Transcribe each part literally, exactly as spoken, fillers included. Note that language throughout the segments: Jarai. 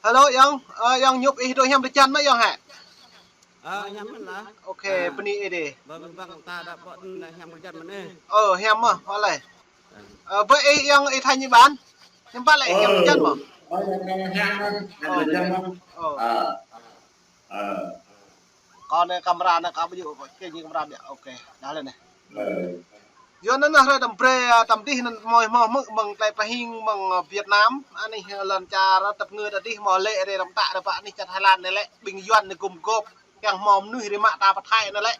Hello, Yong. Ơ, Yong Nhŭp ih dŏ hiam drơi jăn mơ̆ Yong hă? Ơ, hiam mơ̆n lah. Ok, bơni ih dih. Bơ̆n bang ta dŏ pơ hiam drơi jăn mơ̆n ih. Ơ, hiam mơ̆, hŏ lĕ. Ơ, bơ ih Yong ih Thanh ih ƀan. Hiam pă lĕ hiam drơi jăn mơ̆? Ơ, hiam mơ̆n, hiam drơi jăn mơ̆n. Ơ. Ơ. Kâo anai kamera anai kâo ƀu djơ̆ kơ čih ñu kamera biă. Ok, dah lĕ anai. Yua anŭn nah hrơi tăm brơi, a, tăm dih anŭn hmâo hmâo hmư̆ mơ̆ng tơlơi pơhing mơ̆ng, a, Việt Nam, anih lŏn čar tơpă ngơ ta dih hmâo lĕ rai răm tă rai pă anih čar Thái Lan anai lĕ, ƀing Yuan anai gum gôp, kiăng hmâo mơnuih rai mă ta pơ Thái anai lĕ.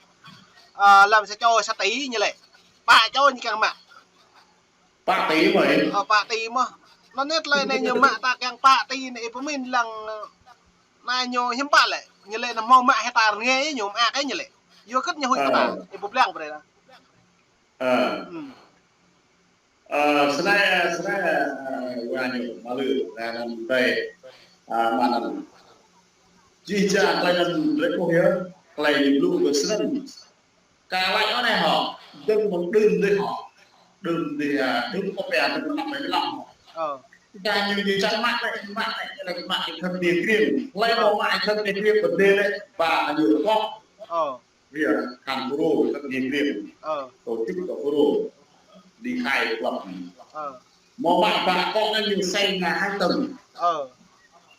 A, lăm sa čô sa tỉ ñu lĕ. Pă čô ñu kiăng mă. Pă tỉ mơ̆ ih? Ơ, pă tỉ mơ̆. Anŭn anai tơlơi anai ñu mă ta kiăng pă tỉ anai ih pơmĭn lăng, anai ñu hiư̆m pă lĕ. Ñu lĕ anŭn hmâo mă hơtai rơngai ñu mă kơ ñu lĕ. Yua kơ ñu huĭ kơ ta. Ih ƀu blang brơi ta. Ơ. Ơ, sơnai, ơ, sơnai, ơ, wa ñu mă lư, ơ, anŭn tơi, ơ, mă anŭn. Jih jang tơlơi anŭn drơi ƀuh yơh, tơlơi ñu blŭ kơ sơnai. Kơ laĭ anai hŏ, dơ̆ng mơ̆ng đưm dih hŏ. Đưm dih, a, đưm kơ pia đưm mơ̆ng anăp dih lăng hŏ. Ơ. Đa ñu dih čang mă lĕ, mă lĕ, lĕ mă ih khăp dih kriêng. Lĕ mơ̆ mă ih khăp dih kriêng, bơdê lĕ, ba ñu kŏk. Ơ. Ƀiă, kăn Fulro, khăp dih kriêng. Ơ. Tổ chức kơ Fulro. Đi khai club. Ơ. Mơ̆ mă ba kŏk anŭn ñu seng ngă hai tơm. Ơ.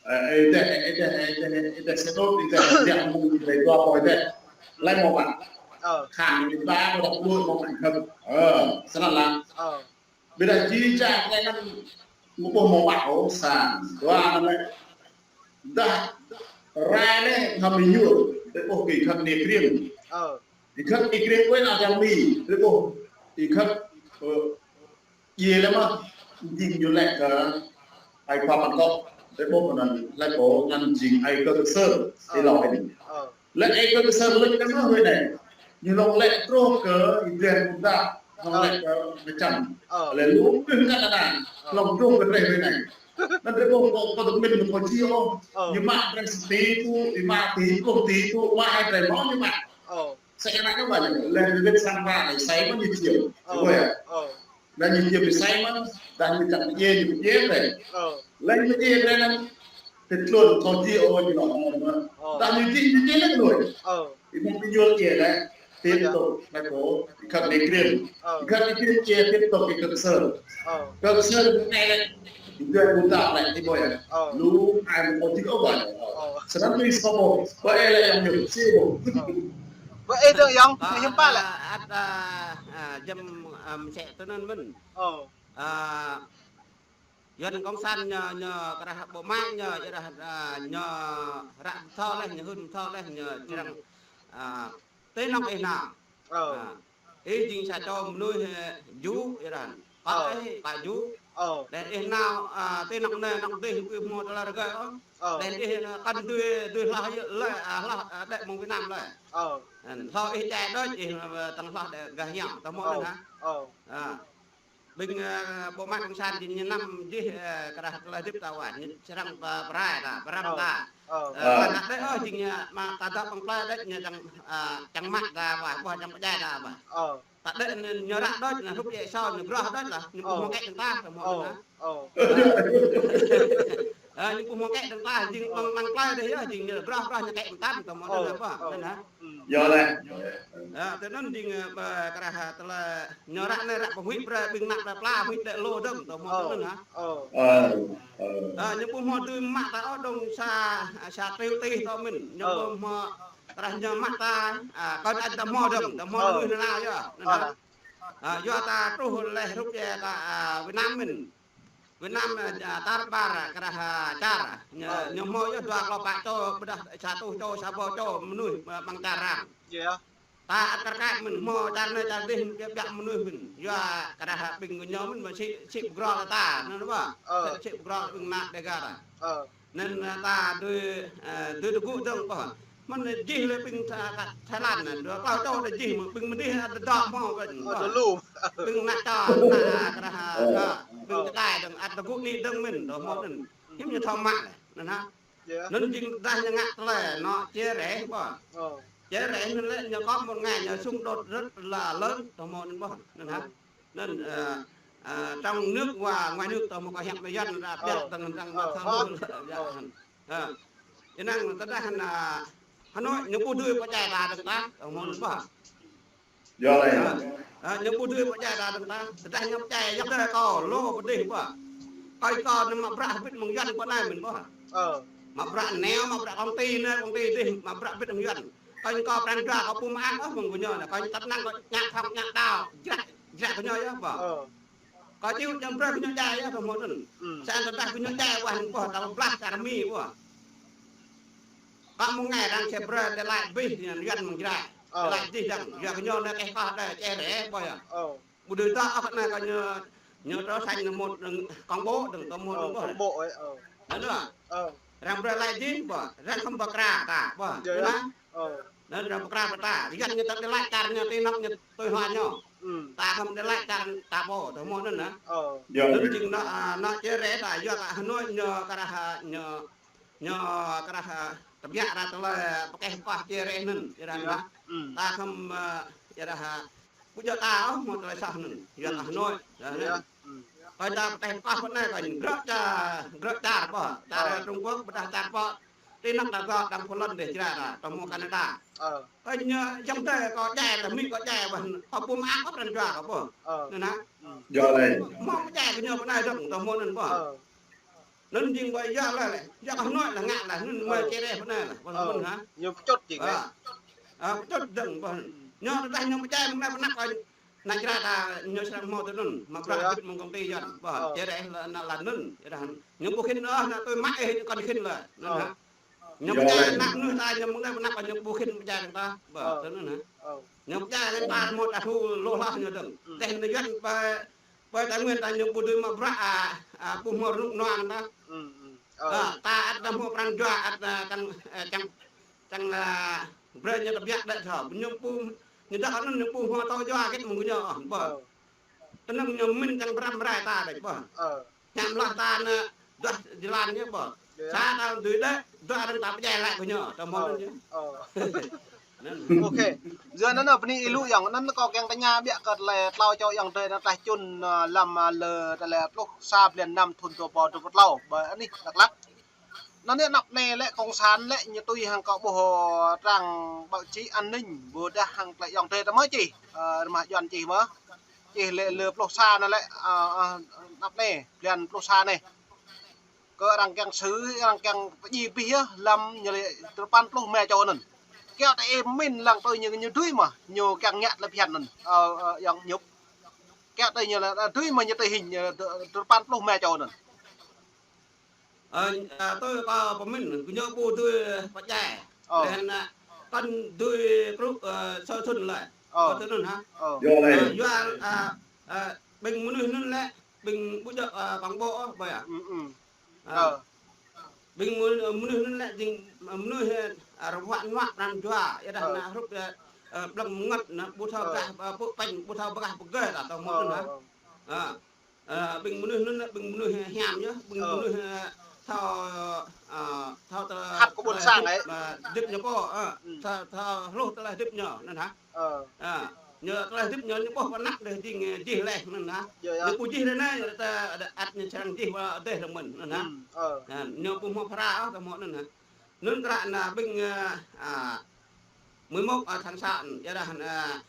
Ơ, ơ, ih deh, ơ, ih deh, ơ, ih deh, ơ, ih deh sơdot, ih deh, ih deh mơ̆ng ih deh dua pô ih deh. Lĕ mơ̆ mă. Ơ. Khăn ih ba, mơ̆ đăp đuaĭ mơ̆ mă khăp. Ơ, sơnăn lah. Ơ. Ƀiă dah jih jang tơlơi anŭn mơ̆ ƀuh mơ̆ mă ôh sang. Dua anŭn lĕ. Dah rai lĕ ngă mơñum, drơi ƀuh kơ ih khăp dih kriêng. Ơ. Ih khăp dih kriêng kơ ană čar Mi, drơi ƀuh ih khăp, ơ, Djai lĕ mơ̆, jing ñu lĕ kơ, ai khua păng kŏk, drơi ƀuh anŭn, lĕ kơ anŭn jing ai kơ kơsơr, ih lŏ anai. Lĕ ai kơ kơsơr lĕ kơ mơ̆ hrơi anai. Ñu lŏ lĕ truh kơ ih dren mơ̆ng đah, lŏ lĕ kơ mơčăm. Lĕ lu kơ kơ anŭn, lŏ truh kơ hrơi hrơi anai. Anŭn drơi ƀuh kơ, kơ tơmin kơ či ôh, ñu mă drơi sa tỉ tŭ, ñu mă tỉ pluh tỉ tŭ, mă ai drơi mơ̆ ñu mă. Sa anai ñu mă, lĕ ñu lĕ sang ba anai, sa mơ̆ ñu či ôh. Ơ. Ƀuh yơh. Ơ. Anŭn ñu či ƀu sai mơ̆n, dah ñu čang djai ñu djai rai. Ơ. Lĕ ñu djai rai anŭn, tơl tlôn kơ djai ôh ñu lŏ mơ̆n. Ơ. Dah ñu djai ñu djai lĕ lui. Ơ. Ih mơ̆ ñu djai lĕ, tiếp tục, lĕ kơ, ih khăp dih kriêng. Ơ. Ih khăp dih kriêng djai tiếp tục ih kơsơr. Ơ. Kơsơr anai lĕ, ih djai ƀu đăo lĕ, ih ƀuh yơh. Ơ. Lu ai mơ̆ kơ djai ôh ƀuh. Ơ. Sơnăn tui sa ƀuh, ƀuh ih lĕ yang ñu, si ƀuh. Ơ. Ƀuh ih dơ̆ng Yong, hiư̆m pă lĕ. Ăt, a, a, jăm, a, mơsĕ tui anŭn mơ̆n. Ơ. A, Yuan Cộng sản ñu, ñu krah ƀu mă ñu, ih rah, a, ñu ră thâo leh, ñu hưn thâo leh, ñu črang, a, tui anŭn ih nao. Ơ. A, ih jing sa čô mơnuih, ơ, jŭ, ih rah. Pă ih, pă jŭ. Ơ. Leh ih nao, a, tui anŭn anai, anŭn dih, ih hmâo tơlơi rơgơi ôh. Ơ. Leh ih, a, kăn dưi, dưi hloh leh, a, hloh, a, đĕ mơ̆ng Việt Nam leh. Ơ. Hloh ih čai đôč, ih, a, tơ̆ng hloh đĕ gah hiam, tơ̆ mơ̆ anŭn hă? Ơ. A. Ƀing, ơ, bộ máy cộng sản jing ñu năm jih, ơ, krah tơlơi hơdip ta wa, ñu črang pơ-, pơrai ta, pơrăm ta. Ơ. Ơ, pơ anăp đĕ, ơ, jing ñu mă ta dŏ păng plơi đĕ, ñu čang, ơ, čang mă ta wa, ƀuh čang pơdjai ta wa. Ơ. Ta đĕ ñu, ñu ră đôč, ñu hrup djai asâo, ñu groh đôč lah, ñu ƀu hmâo kĕ dơ̆ng ta, tơ̆ mơ̆ anŭn hă. Ơ. Ơ, ñu ƀu hmâo kĕ dơ̆ng ta, jing păng, păng plơi đĕ yơh, jing ñu groh, groh ñu kĕ mơtam, tơ̆ mơ̆ anŭn hă, ƀuh, anŭn hă. Yơh leh. Ơ, tui anŭn jing, ơ, pơ krah, ơ, tơlơi ñu ră anai ră pơhuĭ brơi ƀing ană plơi pla huĭ đĕ lu dơ̆ng, tơ̆ mơ̆ tui anŭn hă. Ơ, ơ. Ơ, ñu ƀu hmâo dưi mă ta ôh dơ̆ng sa, sa triệu tih tơ̆ mơ̆n. Ñu ƀu hmâo krah ñu mă ta, a, kơ ta hmâo dơ̆ng, ta hmâo mơnuih nanao yơh. Anŭn hă. A, yua ta truh leh hrup djai ta, a, Việt Nam mơ̆n. Việt Nam, a, tar ƀar, a, krah, a, čar. Ñu, ñu hmâo yơh dua klâo pă čô, ƀôdah sa rơtuh čô, sa rơbâo čô mơnuih, a, amăng čar arăng. Yơh. Ta ăt kar kaĭ mơ̆n, hmâo čar anai čar dih, biă biă mơnuih mơ̆n. Yua krah ƀing gơñu mơ̆n, mă sĭ, sĭ pơgrong ta, anŭn ƀă. Ơ. Sĭ pơgrong ƀing ană Dega ta. Ơ. Anŭn, ơ, ta dưi, ơ, dưi tơgŭ dơ̆ng ƀă. Mơ̆n jih lĕ ƀing Tha-, Tha-, Thái Lan anai, dua klâo čô đa jih mơ̆ ƀing mơdih ăt dŏ hmâo ƀă. Ơ, tơlu. Ƀing ană čô, ană krah, ơ, ƀing čơđai dơ̆ng ăt tơgŭ anai dơ̆ng mơ̆n, dŏ hmâo anŭn. Hiư̆m ñu thâo mă lĕ, anŭn hă. Anŭn jing dah ñu ngă tơlơi, anŏ chia rẽ ƀă. Chia rẽ anŭn lĕ ñu có một ngày ñu xung đột rất là lớn, tơ̆ mơ̆ anŭn ƀă, anŭn hă. Anŭn, ơ, ơ, trong nước và ngoài nước tơ̆ mơ̆ kơ hiam mơyăn ra biă tơ̆ng tơ̆ng mă thâo lu. Ha. Yua anŭn tơdah hăng, a, Hà Nội ñu ƀu dưi pơdjai ta dơ̆ng ta, tơ hmâo anŭn ƀơh. Yua anŭn. Ha. Ha, ñu ƀu dưi pơdjai ta dơ̆ng ta. Tơdah ñu pơdjai, yua kơ kâo lŏ pơdih ƀơh. Kâo kâo anŭn mă bruă hơbĭt mơ̆ng Yuan pơ anai mơ̆n ƀơh. Ơ. Mă bruă neo, mă bruă công ty anai, công ty dih, mă bruă hơbĭt mơ̆ng Yuan. Kâo kâo pran jua kâo ƀu mơak ôh mơ̆ng gơñu anai. Kâo tăp năng kâo ñă thŏng ñă đao, jrah, jrah gơñu yơh ƀơh. Ơ. Kâo či ŭt jăm brơi gơñu djai yơh tơ hmâo anŭn. Hmm. Sa tơdah gơñu djai ƀơh anŭn ƀơh, tơl blah čar Mi ƀơh. Kâo mơ̆ng anai arăng či brơi tơlơi abih Yuan mơ̆ng jrah. Ơ. Tơlơi dih dơ̆ng, yua gơñu anai kơh kâo đơi čeh rĕ ƀơh yơh. Ơ. Ƀu dưi tơ ôh anai kâo ñu, ñu tơ sañ anŭn mơ̆t dơ̆ng công bố dơ̆ng tơ hmâo anŭn ƀơh. Công bố, ơ, ơ. Anŭn ƀơh. Ơ. Arăng brơi tơlơi dih ƀơh, arăng khŏm pơkra ta ƀơh. Yơh, yơh. Anŭn. Ơ. Anŭn arăng pơkra ta. Yuan ñu tăp tơlơi čar ñu, ti anŏ ñu tui hloh ñu. Hmm. Ta khŏm tơlơi čar ta pô, tơ hmâo anŭn anai. Ơ. Yơh. Anŭn jing anŭn, a, anŭn čeh rĕ ta, yua kơ Hà Nội ñu kơ rah, ñu, ñu kơ rah, a, tơbiă rah tơlơi pơkeh pơkah čeh rĕ anŭn, yua dah anŭn. Hmm. Ta khŏm, a, yua dah, a, ƀu djơ̆ ta ôh hmâo tơlơi soh anŭn, yua kơ Hà Nội. Yua anŭn. Hmm. Kâo ta pơkeh pơkah pơ anai kâo grơ̆ čar, grơ̆ čar ƀơh, čar Trung Quốc, ƀôdah čar pơ ti anŏ ta gŏ đang Phần Lan dih jrah ta, tơ hmâo Canada. Ơ. Kâo ñu jăm tơ kâo djai, tơ Mi kâo djai ƀơh, kâo ƀu mơak ôh pran jua kâo ƀơh. Ơ. Anŭn anai. Hmm. Yua anŭn. Hmâo pơdjai gơñu pơ anai dơ̆ng, tơ hmâo anŭn ƀơh. Ơ. Anŭn jing ƀơh yua lĕ, lĕ, yua kơ Hà Nội lĕ ngă lĕ, anŭn mơ̆ čeh rĕ pơ anai lĕ, pơ anŭn hă. Ñu pơčŭt jing lĕ. Ơ. Ơ, pơčŭt dơ̆ng ƀơh. Ñu tơdah ñu pơdjai mơ̆ng anai pơ anăp kâo, ană jrah ta ñu srăng hmâo tui anŭn, mă bruă hơbĭt mơ̆ng công ty Yuan ƀơh. Ơ. Čeh rĕ lĕ anŭn lĕ anŭn, yua dah anŭn. Ñu ƀu khĭn ôh, ană tui mă ih kơ khĭn lĕ. Anŭn hă. Ñu pơdjai ană mơnuih ta ñu mơ̆ng anai pơ anăp ñu ƀu khĭn pơdjai dơ̆ng ta. Ƀơh, tui anŭn hă. Ơ. Ñu pơdjai anŭn ta hmâo ta thu lŏ hloh ñu dơ̆ng. Hmm. Tơdah anŭn Yuan ƀơi, ƀơi Tây Nguyên ta ñu ƀu dưi mă bruă, a, a, ƀu hmâo rơnŭk rơnua ta. Hmm, hmm. Ơ. A, ta ăt ta hmâo pran jua ăt, a, čang, a, čang, čang, a, brơi ñu tơbiă đĕ thâo. Ñu ƀu, ñu dŏ anŭn ñu ƀu hmâo tơlơi jua hơget mơ̆ng gơñu ôh, ƀơh. Ơ. Tơnăng ñu mĭn čang pơrăm rai ta đĕč ƀơh. Ơ. Hiam lah ta anai, duah jơlan ñu ƀơh. Yơh. Sa ta dưi đĕ, duah arăng ta pơdjai lăi kơ ñu, tơ hmâo anŭn yơh. Ơ. Anŭn. Ok. Yua anŭn bơni ih lu ayŏng, anŭn kâo kiăng tơña biă kơ tơlơi tlâo čô ayŏng adơi anŭn tơlơi čun, ơ, lăm, ơ, lơ tơlơi pluh sa blan năm thŭn dua rơbâo dua pluh tlâo, ƀơi anih Dak Lak. Anŭn anai anăp anai lĕ cộng sản lĕ ñu tui hăng kâo ƀuh, ơ, trang báo chí an ninh, ƀôdah hăng tơlơi ayŏng adơi ta mơ̆ čih, ơ, rơmah Yuan čih mơ̆. Čih lĕ lơ pluh sa anŭn lĕ, ơ, ơ, anăp anai, blan pluh sa anai. Kơ arăng kiăng sư̆, arăng kiăng pơdjai abih yơh, lăm ñu lĕ dua rơpăn pluh rơma čô anŭn. Kiaŏ ta ih mĭn lăng tui ñu, ñu dưi mơ̆, ñu kiăng ngă tơlơi phiăn anŭn. Ơ, ơ, ayŏng Nhục. Kiaŏ tui ñu lĕ, ơ, dưi mơ̆ ñu tui hing, ơ, dua, dua rơpăn pluh rơma čô anŭn. Ơ, ơ, tui kâo pơmĭn, gơñu ƀu dưi pơdjai. Ơ. Laih anŭn, ơ, kăn dưi krŭ, ơ, sơ sŭn lĕ. Ơ. Kơ tui anŭn hă? Ơ. Yua lĕ. Ơ, yua, ơ, ơ, ƀing mơnuih anŭn lĕ, ƀing ƀu djơ̆, ơ, công bố ôh, ƀơi ah. Ừ, ừ. Ơ. Ơ. Ƀing mơnuih, ơ, mơnuih anŭn lĕ, jing, ơ, mơnuih, ơ, rơwă nuă pran jua, yua dah, ơ, ană hrup, ơ, ơ, blơ̆ng mơngăt, anŭn ƀu thâo, ơ, gah, ơ, pŭ pĕnh, ƀu thâo bơgah bơgơi ta, tơ hmâo anŭn hă? Ơ. Ơ. Ơ, ƀing mơnuih anŭn, ƀing mơnuih hiam yơh, ƀing mơnuih, ơ, thâo, ơ, thâo tơ-, khăp kơ ƀôn sang, ơ, hơdip ñu pô, ơ, thâo, thâo hluh tơlơi hơdip ñu, anŭn hă? Ơ. Ơ, ñu tơlơi hơdip ñu, ñu ƀuh pơ anăp dih jing, ơ, jih laih, anŭn hă? Yơh, yơh. Ñu ƀu jih dih anai, tơ, ăt ñu srăng jih wơ̆t dih dơ̆ng mơ̆n, anŭn hă? Ơ. Ơ, ñu ƀu hmâo phara ôh, tơ hmâo anŭn hă? Anŭn kră anai ƀing, ơ, a, mười một, ơ, tháng sáu, yua dah, ơ,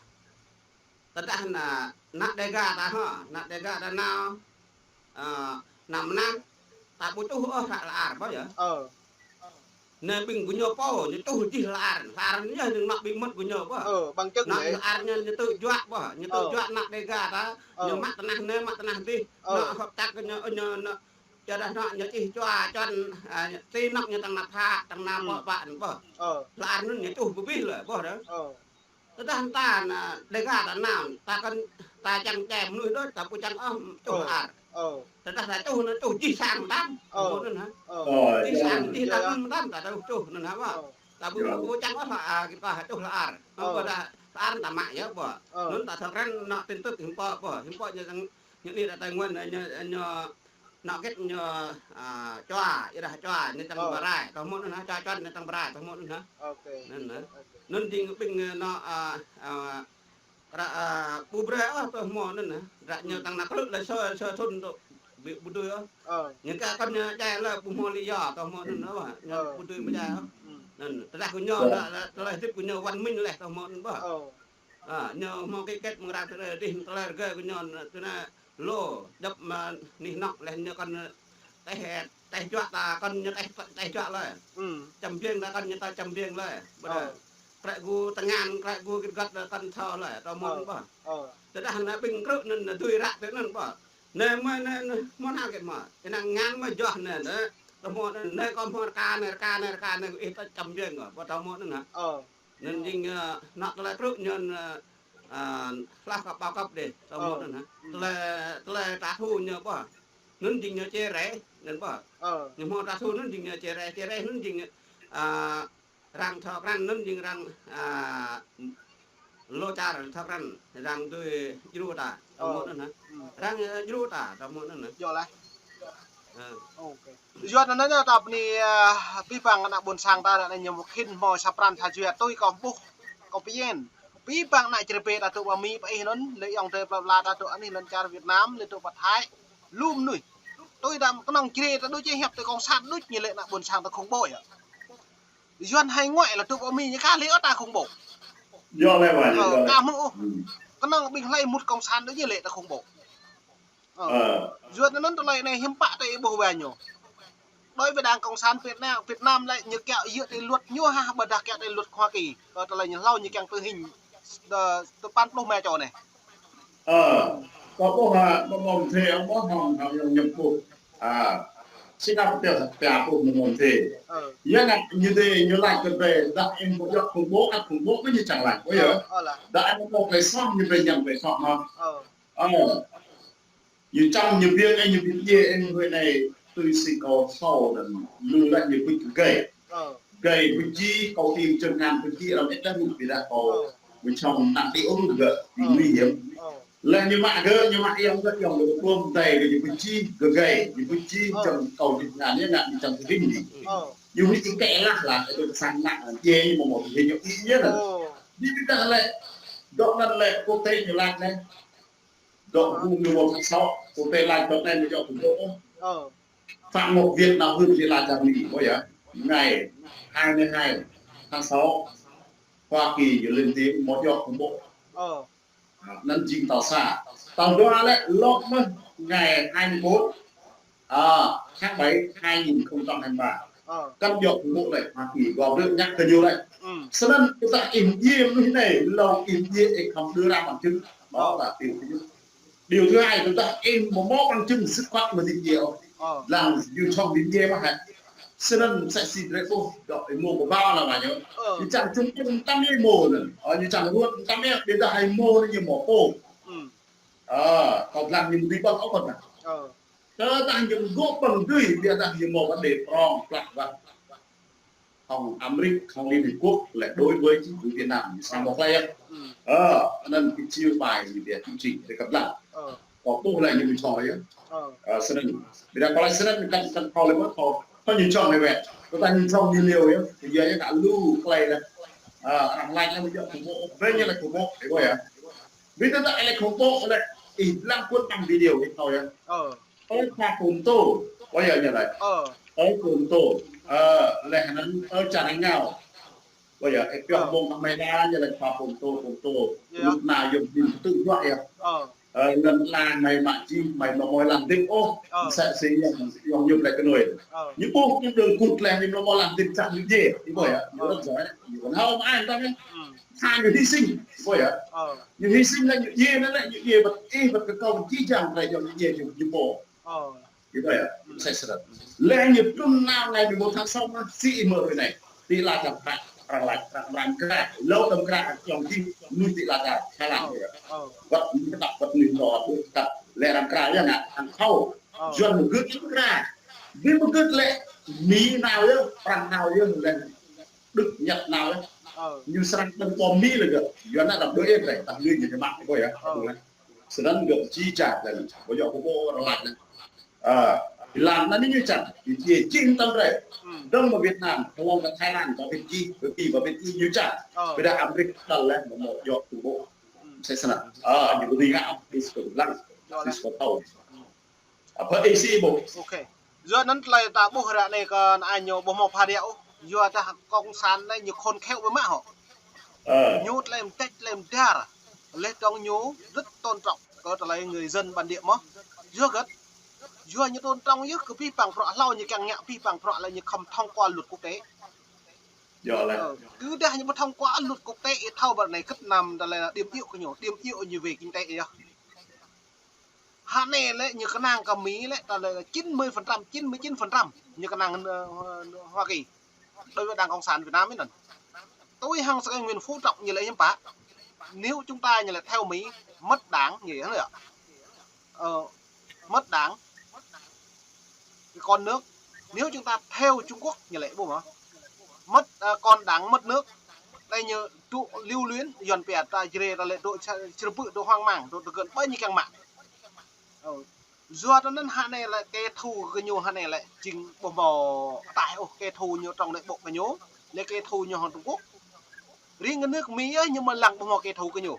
tơdah ană, ană Dega ta hă, ană Dega ta nao, ơ, nao mơnam, ta ƀu čuh ôh hră lơ-ar ƀơh yơh. Ơ. Anai ƀing gơñu pô, ñu čuh jih lơ-ar, lơ-ar anŭn yơh ñu mă ƀing mơ̆t gơñu ƀơh. Ơ, bằng chứng anŭn lĕ. Lơ-ar ñu, ñu tŭ juă ƀơh, ñu tŭ juă ană Dega ta, ơ, ñu mă tơnah anai, mă tơnah dih, ơ, anŭn hơ̆k čăk ñu, ñu, ñu, yua dah anŭn ñu čih čua čuăn, a, ti anŏ ñu tăng nao pha, tăng nao pơ ƀă anŭn ƀơh. Ơ. Lơ-ar anŭn ñu čuh abih lĕ ƀơh dah. Ơ. Tơdah ta ană Dega ta nao, ta kăn, ta čang djai mơnuih đôč, ta ƀu čang ôh čuh lơ-ar. Ơ. Tơdah ta čuh anŭn čuh jih sang mơtam. Ơ. Mơ̆ anŭn hă? Ơ. Jih sang, jih ta anŭn mơtam ta čuh, čuh anŭn hă ƀơh. Ơ. Ta ƀu, ƀu čang ôh lơ-ar, kơ ta čuh lơ-ar. Ơ. Anŭn ƀơdah lơ-ar ta mă yơh ƀơh. Ơ. Anŭn ta thâo krăn anŏ tin tức hiư̆m pô ƀơh. Hiư̆m pô ñu čang, ñu anai ta Tây Nguyên, ñu, ñu, anŏ hơget ñu, a, čua, yua dah čua, ñu tăng pơrai, tơ hmâo anŭn hă, čua čuăn ñu tăng pơrai, tơ hmâo anŭn hă. Ok. Anŭn hă. Ok. Anŭn jing ƀing, ơ, anŏ, a, a, ră, a, ƀu brơi ôh tơ hmâo anŭn hă. Ră ñu tăng nao klư̆ lĕ sơ, sơ thŭn tŭ, Ƀu, ƀu dưi ôh. Ơ. Ñu kah kăn ñu djai lĕ ƀu hmâo lý do, tơhmâo anŭn ôh. Ñu ƀu dưi mơ̆ djai ôh. Anŭn, tơdah kơ ñu, tơlơi hơdip kơ ñu văn minh lĕ tơhmâo anŭn ƀă. Ơ, ñu hmâo ký kết mơ̆ng arăng tơlơi, tơlơi rơgơi kơ ñu, tơlơi lô, djŏp mă anih anŏ lĕ ñu kăn, ơ, tĕh, tĕh juă ta, kăn ñu tĕh, tĕh juă lĕ. Čăm biêng ta kăn ñu ta čăm biêng lĕ. Ƀôdah. Krĕ gu tơngan, krĕ gu git gat ta kăn thâo lĕ, tơhmâo anŭn ƀă. Tơdah anai ƀing krư̆ anŭn, anŭn dưi ră tui anŭn ƀă. Anai mơ̆ anai, anai, mơ̆ hă kĕ mơ̆. Tơngan mơ̆ joh anai, anai. Tơhmâo anŭn, anai kâo hmâo rơka anai, rơka anai, rơka anai, ih ta čăm biêng kơ, ƀă tơhmâo anŭn hă. Anŭn jing, ơ, anŏ tơlơi krư̆ ñu, ơ, ơ, hloh kơ bao cấp dih, tơhmâo anŭn hă. Tơlơi, tơlơi trả thù ñu ƀă. Anŭn jing ñu chia rẽ, anŭn ƀă. Ñu hmâo trả thù anŭn jing ñu chia rẽ, chia rẽ anŭn jing, ơ, arăng thâo krăn anŭn jing arăng, ơ, lô čar thâo krăn, arăng dưi djru ta, tơhmâo anŭn hă. Arăng, ơ, djru ta, tơhmâo anŭn hă. Yua anŭn ñu ta bơni, ơ, abih bang ană ƀôn sang ta anai ñu mơ̆ khĭn hmâo sa pran sa jua tui kâo ƀuh, kâo pơyơr. Abih bang ană Jrai ƀe ta dŏ pơ Mi pơ ih anŭn, lĕ ayŏng adơi plơi pla ta dŏ anih lŏn čar Việt Nam, lĕ dŏ pơ Thái. Lu mơnuih. Tui đam kơnơ̆ng Jrai ta đôč čih hiăp tui kông sản đôč ñu lĕ ană ƀôn sang ta khủng bố yơh. Yuan hai ngoại là tụi bọn mình như cá lưới ta khủng bố. Yua lĕ wa, yua lĕ. Ka mơ̆ng ôh. Kơnơ̆ng ƀing hlơi mŭt kông sản đôč ñu lĕ ta khủng bố. Yuan anŭn tơlơi anai hiư̆m pă ta ƀuh wa ñu. Đối với Đảng Cộng sản Việt Nam, Việt Nam lĕ ñu kiăng dựa theo luật ñu hă, ƀôdah kiăng theo luật Hoa Kỳ. Ơ, tơlơi ñu hlâo ñu kiăng tử hình, ơ, tơpăn pluh mă čô anai. Ơ, kâo ƀuh hă, mơ̆ng mơ̆ng thê, ơ, mơ̆ng hŏng, hŏng ñu ñăm ƀuh. Ơ, sĭt ăp tơl hă, pia ƀuh mơ̆ng mơ̆ng thê. Yua ngă ñu dê, ñu laĭ kơ drei, đa ih ƀu djŏ khủng bố, ăt khủng bố mơ̆ ñu čang laĭ, ƀu yơh. Đa ih ƀu djŏ tơlơi soh, ñu brơi ñăm tơlơi soh mơ̆n. Ơ. Ñu čăm ñu biêng, ñu biêng, ñu huĭ anai, tui si kâo thâo anŭn, lu laĭ ñu huĭ kơ gay. Gay huĭ či, kâo đing čơngăn huĭ či, arăng ĕt dah huĭ ƀiă dah kâo. Ƀu čang năng đĭ ôh gơ̆, đĭ nguy hiểm. Lĕ ñu mă gơ̆, ñu mă ayŏng gơ̆, ayŏng gơ̆ ƀuh đai gơ̆ ñu huĭ či, gơ̆ gay, ñu huĭ či, čang kâo đĭ ngăn ñu ngă ñu čang huĭ đĭ. Ñu huĭ či kĕ lah lah, ĕt dah sang ngă, djai ñu mơ̆ mơ̆ huĭ ñu ih yơh anŭn. Đĭ ƀiă dah lĕ, dŏ anŭn lĕ, quốc tế ñu laĭ anai. Dŏ ƀu ñu mơ̆ thâo sŏ, quốc tế laĭ dŏ anai mơ̆ djŏ khủng bố. Phạm Ngọc Việt Nam hưn či laĭ čang Mi, ƀu yơh. Ngày hai mươi hai tháng sáu, Hoa Kỳ ñu lên tiếng mơ̆ djŏ khủng bố. Anŭn jing tal sa. Tal dua lĕ lŏk mơ̆n ngày hai mươi bốn, ơ, tháng bảy hai nghìn không trăm hai mươi ba. Kăn djŏ khủng bố lĕ, Hoa Kỳ gom rơ̆ nhăk kơ ñu lĕ. Snăn tơdah ih djai mơnuih anai, lu ih djai ih khŏm đưa ra bằng chứng. Đó là điều thứ nhất. Điều thứ hai, tơdah ih mơ̆ mâo bằng chứng dứt khoát mơ̆ ih djai ôh. Lăng ñu čang ih djai mơ̆ hă. Snăn msĕ si drei ƀuh, dŏ ih mơ̆ kơ bao lăng mă ñu. Ñu čang čŭm čŭm tăm ih mơ̆ anŭn. Ơ, ñu čang ruăt tăm ih, ƀiă dah ih mơ̆ anŭn ñu mơ̆ pô. Ơ, kâo lăng ñu mơ̆ dui ƀơ̆ng ôh kơ anŭn. Tơdah ñu gŏ ƀơ̆ng dui, ƀiă dah ñu mơ̆ vấn đề prong, plăk wăt. Hŏng Amrik, hŏng Liên Hiệp Quốc lĕ đối với chính phủ Việt Nam, ñu srăng mơ̆ klei. Ơ, anŭn cái chiêu bài ñu ƀiă chương trình để cập lăng. Kâo ƀuh lĕ ñu ƀu čŏng yơh. Ơ, snăn. Ƀiă dah kâo laĭ snăn kăn, kăn kâo lĕ mơ̆ kâo. Kâo ñu čŏng lĕ wĕ. Kâo ta ñu čŏng ñu liu yơh. Kơ yua yơh kơ lu klei lĕ. Ơ, arăng laĭ lĕ mơ̆ djŏ khủng bố. Brơi ñu laĭ khủng bố. Ih ƀuh yơh. Ƀiă dah laĭ khủng bố lĕ. Ih lăng cuốn băng video ih thâo yơh. Ơ, Khua Pôm Tô, ƀu yơh ñu laĭ. Ơ, Pôm Tô, ơ, leh anŭn, ơ, čar ngao. Ƀu yơh, ơ, pioh ƀơ̆ng kơ mơi đa ñu laĭ Khua Pôm Tô, Pôm Tô. Lŭk na yơh ƀing tŭ juă yơh. Ơ, lăn la mơi mă či, mơi mơ̆ mơi lăng dĭp ôh. Msĕ si yơh, yơh ñu plĕ kơ nui. Ñu ƀuh ñu đơ̆ng kŭt leh ñu mơ̆ mơi lăng dĭp čang ñu djai. Ih ƀuh yơh, ñu rất giỏi. Ñu kăn hâo mă ai ta yơh. Tha ñu hy sinh, ih ƀuh yơh. Ñu hy sinh lĕ ñu djai anŭn lĕ ñu djai băt ih băt kơ kâo băt či jang lĕ yơh ñu djai ñu, ñu pô. Ih ƀuh yơh, msĕ snăn. Leh ñu trŭn nao ngày mười một tháng sáu mơ̆, si ih mơ̆ ruai anai. Ti la čar Thái, arăng laĭ, arăng, arăng kra, lŏ đăm kra, čong ti, mơnuih ti la čar Thái Lan yơh. Wăt mơnuih kơtăp, wăt mơnuih dŏ, wăt mơnuih kơtăp. Leh arăng kra yơh ngă, arăng thâo. Yuan mơ̆ gưt kra. Ƀing mơ̆ gưt lĕ, Mi nao yơh, Prăng nao yơh, leh Đức Nhật nao yơh. Ñu srăng đơ̆ng bom Mi lĕ gơ̆. Yuan anŭn đăm đuaĭ ih lĕ, tah lui ñu mă ih ƀuh yơh. Snăn gơ̆ či čar lĕ, ƀu djŏ khủng bố arăng laĭ lĕ. Ơ, ih lăng anŭn ñu čang, ih djai jing tăm drei. Dơ̆ng mơ̆ Việt Nam, tơlơi kơ Thái Lan, kơ Việt Nam, kơ Việt Nam, kơ Việt Nam ñu čang. Ƀiă dah Amrik đăl lĕ, mơ̆ mơ̆ djŏ khủng bố. Msĕ snăn. Ơ, ñu ƀu dưi ngă, ih sơkŭt lăng, ih sơkŭt thâo. Apa isi bu? Ok. Yua anŭn tơlơi ta ƀuh ră anai kơ anai ñu ƀu hmâo pha ră ôh. Yua dah cộng sản anai ñu khôn khéo ƀu mă hŏ. Ơ. Ñu tơlơi mơdĕč tơlơi mơdar. Leh dong ñu rất tôn trọng kơ tơlơi người dân bản địa mơ̆n. Yua hơget? Yua ñu tôn trọng yơh kơ pih pang prăk hlâo ñu kiăng ngă pih pang prăk lĕ ñu khŏm thông qua luật quốc tế. Yua lĕ. Ơ, tơdah ñu ƀu thông qua luật quốc tế ih thâo ƀơi anai kơ̆t năm tơlơi điểm yếu kơ ñu, điểm yếu ñu về kinh tế yơh. Hă anai lĕ ñu kơnang kơ Mi lĕ tơlơi chín mươi phần trăm, chín mươi chín phần trăm ñu kơnang, ơ, Hoa Kỳ. Đối với Đảng Cộng sản Việt Nam anŭn. Tui hăng sơkai Nguyễn Phú Trọng ñu lĕ hiư̆m pă. Nếu chúng ta ñu lĕ theo Mỹ, mất đảng, ñu lĕ hă? Ờ, mất đảng, cái con nước. Nếu chúng ta theo Trung Quốc, ñu lĕ ƀu mă. Mất, à, con đảng mất nước. Đây ñu dŏ lưu luyến, Yuan pia ta jre ta lĕ dŏ sa-, srơbư̆ dŏ hoang mang, dŏ tơgơ̆n ƀơi ñu kiăng mă. Ờ, yua anŭn hă anai lĕ kẻ thù kơ ñu hă anai lĕ jing ƀu hmâo ataih ôh, kẻ thù ñu trong nội bộ kơ ñu, lĕ kẻ thù ñu hăng Trung Quốc. Riêng kơ nước Mỹ yơh ñu mơ̆ lăng ƀu hmâo kẻ thù kơ ñu.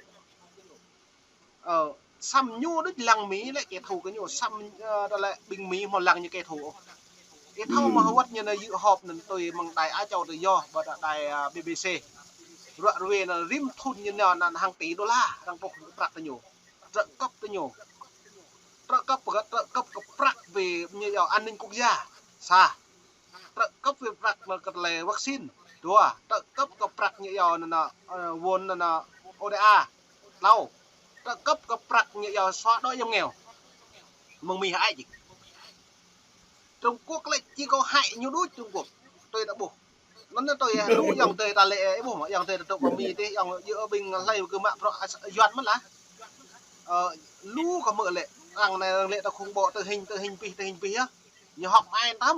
Ơ, săm ñu đôč lăng Mi lĕ kẻ thù kơ ñu, săm, ơ, tơlơi ƀing Mi hmâo lăng ñu kẻ thù ôh. Ih thâo mơ̆ hơwăt ñu anai dự họp anŭn tui mơ̆ng đài Á Châu Tự Do, ƀơi đài, ơ, B B C. Ruă ruê anŭn rĭm thŭn ñu anŭn hàng tỷ đô la, arăng truh prăk tơ ñu. Trợ cấp tơ ñu. Trợ cấp kơ, trợ cấp kơ prăk về ñu yua an ninh quốc gia. Sa. Trợ cấp về prăk anŭn kơ tơlơi vaccine. Dua, trợ cấp kơ prăk ñu yua anŭn, ơ, vốn anŭn O D A. Tlâo, trợ cấp kơ prăk ñu yua xóa đói giảm nghèo. Mơ̆ng Mi hă ai jing. Trung Quốc lĕ či kơ hại ñu đôč Trung Quốc. Tui ta ƀuh. Anŭn tui lu ayŏng adơi ta lĕ, ơ, ƀuh mơ̆ ayŏng adơi ta dŏ pơ Mi tih, ayŏng yua ƀing hlơi kơ mă prăk Yuan mơ̆n lah. Ơ, lu kơ mơ̆ lĕ, arăng anai arăng lĕ ta khủng bố, tơ hing, tơ hing pih, tơ hing pih yơh. Ñu hŏk ai tăm.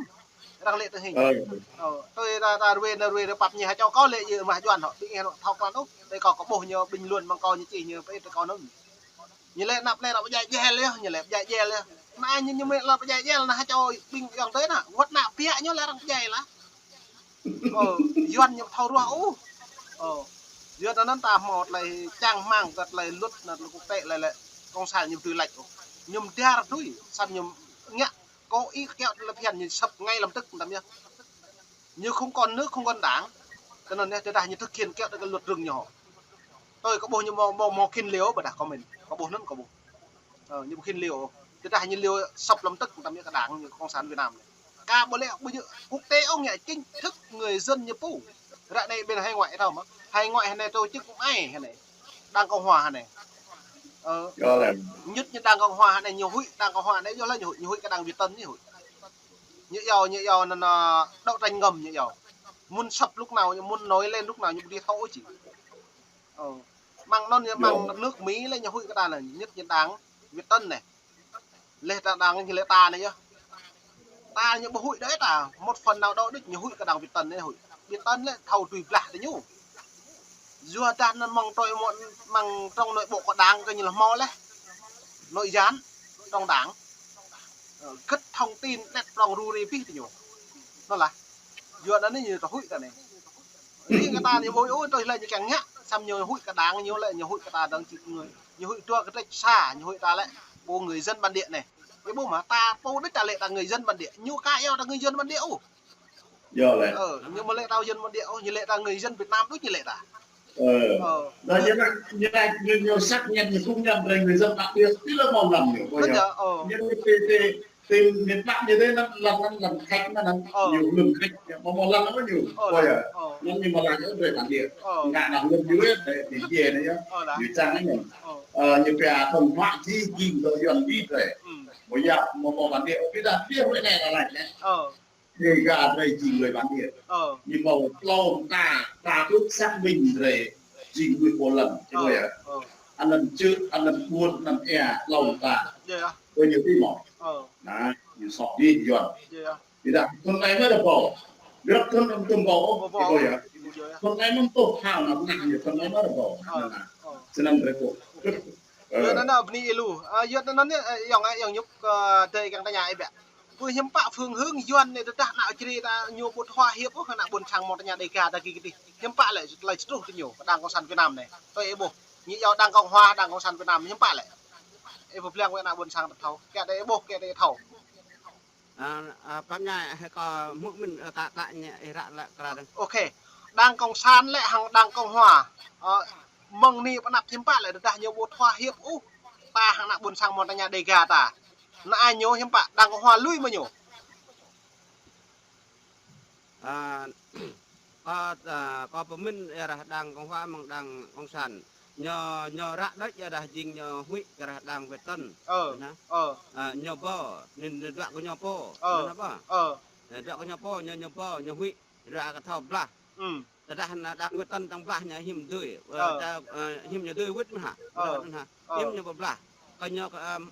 Arăng lĕ tơ hing. Ơ. Ơ, tui ta, ta ruê, na ruê, ta pap ñu hă čô kâo lĕ yơh mă Yuan hŏ. Ƀing ih hŏ thâo klan ôh. Tui kâo kơ ƀuh ñu bình luận mơ̆ng kâo ñu čih ñu pơit tơ kâo anŭn. Ñu lĕ anăp lĕ arăng pơdjai djel yơh, ñu lĕ pơdjai djel yơh. Anai ñu, ñu mơ̆ lĕ pơdjai djel, na hă čô ƀing ayŏng adơi na. Wơ̆t anăp biă ñu lĕ arăng pơdjai lah. Ơ, Yuan ñu thâo ruah ôh. Ơ, Yuan anŭn ta hmâo tơlơi čang rơmang kơ tơlơi luật anŭn tơlơi quốc tế lĕ lĕ. Cộng sản ñu tui lač ôh. Ñu mơdar tui, săm ñu ngă Có ý kéo tơ lĕ phiăn ñu sập ngay lập tức tăm yơh. Ñu không còn nước, không còn đảng. Tơ anŭn yơh, tơdah ñu thực hiện kéo tơ kơ luật rừng ñu hŏ. Tui kơ ƀuh ñu mơ̆, mơ̆, mơ̆ khĭn liu, ƀôdah comment. Kơ ƀuh anŭn kơ ƀuh. Ơ, ñu ƀu khĭn liu. Tơdah ñu liu sập lập tức tăm yơh kơ đảng ñu cộng sản Việt Nam anai. Kơ ƀu lĕ, ƀu ñu, quốc tế ôh ngă chính thức người dân ñu pô. Ră anai bên hải ngoại thâo mơ̆. Hải ngoại hă anai tổ chức cũng ai hă anai. Đảng Cộng hòa hă anai. Ơ. Yơh lĕ. Nhất ñu Đảng Cộng hòa hă anai, ñu huĭ Đảng Cộng hòa anai, yơh lĕ ñu huĭ, ñu huĭ kơ đảng Việt Tân ñu huĭ. Ñu yua, ñu yua anŭn, anŭn đấu tranh ngầm ñu yua. Muốn sập lúc nào, ñu muốn nổi lên lúc nào, ñu ƀu thâo ôh či. Ơ. Mơ̆ng anŭn ñu, mơ̆ng nước Mỹ lĕ ñu huĭ kơ ta anai, nhất ñu đảng Việt Tân anai. Lĕ ta đảng ñu lĕ ta anai yơh. Ta ñu ƀu huĭ đơi ta, một phần nào đó đôč ñu huĭ kơ đảng Việt Tân anai huĭ. Việt Tân lĕ thâo tui blah tơ ñu. Yua dah anŭn mơ̆ng trôi mơ̆n, mơ̆ng trong nội bộ kơ đảng kơ ñu lĕ hmâo lĕ. Nội gián trong đảng. Ơ, gĭt thông tin đĕt prong ru ri pih tơ ñu. Anŭn lah. Yua anŭn anai ñu tơ huĭ ta anai. Riêng kơ ta ñu ƀu huĭ ôh, tui lĕ ñu kiăng ngă, săm ñu huĭ kơ đảng ñu lĕ, ñu huĭ kơ ta đảng chính người. Ñu huĭ dua kơ trách sa, ñu huĭ ta lĕ, pô người dân bản địa anai. Ih ƀuh mơ̆, ta pô đôč ta lĕ ta người dân bản địa. Ñu aka yua ta người dân bản địa ôh. Yơh lĕ. Ơ, ñu ƀu lĕ ta dân bản địa ôh, ñu lĕ ta người dân Việt Nam đôč ñu lĕ ta. Ơ. Ơ. Dah ñu anai, ñu anai, ñu, ñu xác nhận, ñu công nhận là người dân bản địa, tui lĕ hmâo lăm ñu, ƀuh yơh. Ơ. Ñu tê, tê, tê miền Bắc ñu tê anŭn, lăm anŭn, lăm Khač anŭn, ơ, ñu lăm Khač, ñu hmâo, hmâo lăm anŭn ñu, ơ, ƀuh yơh. Ơ. Anŭn ñu hmâo lăm ñu người bản địa. Ơ. Ngă anŭn lăm ñu yơh, tê, tê, tê anai yơh. Ơ, lah. Ñu čang anŭn. Ơ. Ơ, ñu pia thông thoại chỉ riêng đối với Yuan đi thôi. Ừ. Ƀuh yơh, hmâo, hmâo bản địa, ƀiădah, ƀiădah huĭ anai là lĕ. Ơ. Dega drei jing người bản địa. Ơ. Ñu hmâo tlâo mta, ta ƀuh xác minh drei jing người pô lăm, ơ, ƀuh yơh. Ơ. Anăn čư̆, anăn ƀuôn, anăn êa, tlâo mta. Yơh. Ƀuh ñu tui mơ̆. Ơ. Anai, ñu sŏk dih Yuan. Yơh. Ƀiădah, thŭn anai mơ̆ rơbâo. Ƀiădah thŭn anŭn tŭm rơbâo, ƀuh yơh. Ƀuh yơh. Thŭn anai mơ̆ tŭ thâo anăn anăn ñu, thŭn anai mơ̆ rơbâo. Ơ. Anăn, ơ. Snăn drei ƀuh. Ơ. Yua anŭn anai bơni ih lu. Ơ, yua anŭn anai, ơ, ayŏng, ơ, ayŏng Nhục, ơ, adơi kiăng tơña ih biă. Ƀu hiư̆m pă phương hướng Yuan anai tơdah ană Jrai ta ñu ƀu thua hiệp ôh, kơ ană ƀôn sang mơ̆ng tơña Dega ta kơ kơdih. Hiư̆m pă lĕ tơlơi truh tơ ñu, Đảng Cộng sản Việt Nam anai. Tui ih ƀuh. Ñu yua Đảng Cộng hòa, Đảng Cộng sản Việt Nam, hiư̆m pă lĕ. Ih pơblang wơ̆t ană ƀôn sang ta thâo. Kiăng đei ƀuh, kiăng đei thâo. Ơ, ơ, pap ñai, hơi kơ mŭk min, ơ, ta, ta ñe, ih ră lĕ kra dơ̆ng. Ok. Đảng Cộng sản lĕ hăng Đảng Cộng Hòa. Ơ, mơ̆ng anai pơ anăp hiư̆m pă lĕ tơdah ñu ƀu thua hiệp ôh. Ta hăng ană ƀôn sang Montagnard Dega ta. Anai ñu hiư̆m pă, Đảng Cộng Hòa lui mơ̆ ñu. Ơ, kơ, ơ, kơ pơmĭn arah Đảng Cộng Hòa mơ̆ng Đảng Cộng sản. Ñu, ñu ră đôč arah jing ñu huĭ kơ arah Đảng Việt Tân. Ơ, nă. Ơ. Ơ, ñu pô, anŭn, anŭn dua kơ ñu pô. Ơ. Nă pô. Ơ. Ơ, dua kơ ñu pô, ñu, ñu pô, ñu huĭ, dua kơ thâo blah. Ưm. Tơdah ană Đảng Việt Tân tăng blah ñu hiư̆m dưi. Ơ, ơ, ta, ơ, hiư̆m ñu dưi wĭt mơ̆n hă. Ơ. Tơdah hă. Ơ. Hiư̆m ñu pơblah. Kơ ñu kơ, ơm,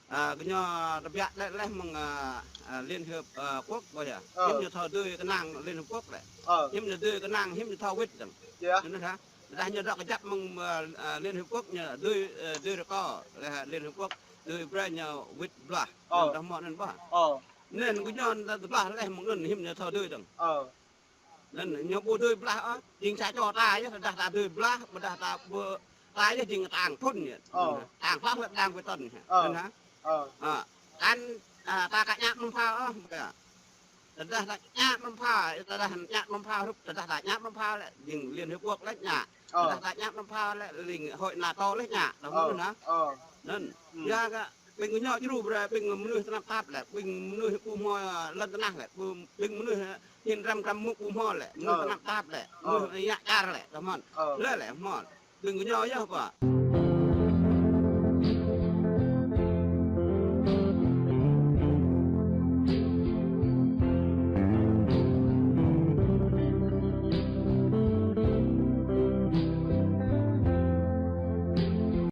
ơ, kơ ñu tơbiă lĕ leh mơ̆ng, ơ, ơ, Liên Hiệp, ơ, Quốc ƀơi yơh. Ơ. Hiư̆m ñu thâo dưi kơnang Liên Hiệp Quốc lĕ. Ơ. Hiư̆m ñu dưi kơnang, hiư̆m ñu thâo wĭt dơ̆ng. Yơh. Anŭn hă. Tơdah ñu dŏ kơjăp mơ̆ng, ơ, ơ, Liên Hiệp Quốc ñu dưi, ơ, dưi rơkâo, leh Liên Hiệp Quốc dưi brơi ñu wĭt blah. Ơ. Anŭn dah mơ̆ anŭn ƀă. Ơ. Anŭn kơ ñu tơblah leh mơ̆ng anŭn hiư̆m ñu thâo dưi dơ̆ng. Ơ. Anŭn ñu ƀu dưi blah ôh, jing sa čô ta yơh, tơdah ta dưi blah, ƀôdah ta ƀu, ta yơh jing tang phŭn yơh. Ơ. Tang hloh lĕ Đảng Việt Tân yơh. Ơ. Anŭn hă. Ơ. Ơ. Kan, ơ, ta ka ñă mơ̆ng phao ôh, ƀă. Tơdah ta ñă mơ̆ng phao, tơdah ñă mơ̆ng phao hrup, tơdah ta ñă mơ̆ng phao lĕ, jing Liên Hiệp Quốc lĕ ñă. Ơ. Tơdah ta ñă mơ̆ng phao lĕ, ling hội NATO lĕ ñă. Tơdah mơ̆n hă. Ơ. Anŭn. Ưm. Yua kơ ƀing gơñu djru brơi, ƀing mơnuih tơnap tap lĕ, ƀing mơnuih ƀu hmâo lŏn tơnah lĕ, ƀu, ƀing mơnuih hin răm răm mŭk ƀu hmâo lĕ, mơnuih tơnap tap lĕ, mơnuih yă čar lĕ, tơmăn. Lĕ lĕ hmâo. Ƀing gơñu yơh pă.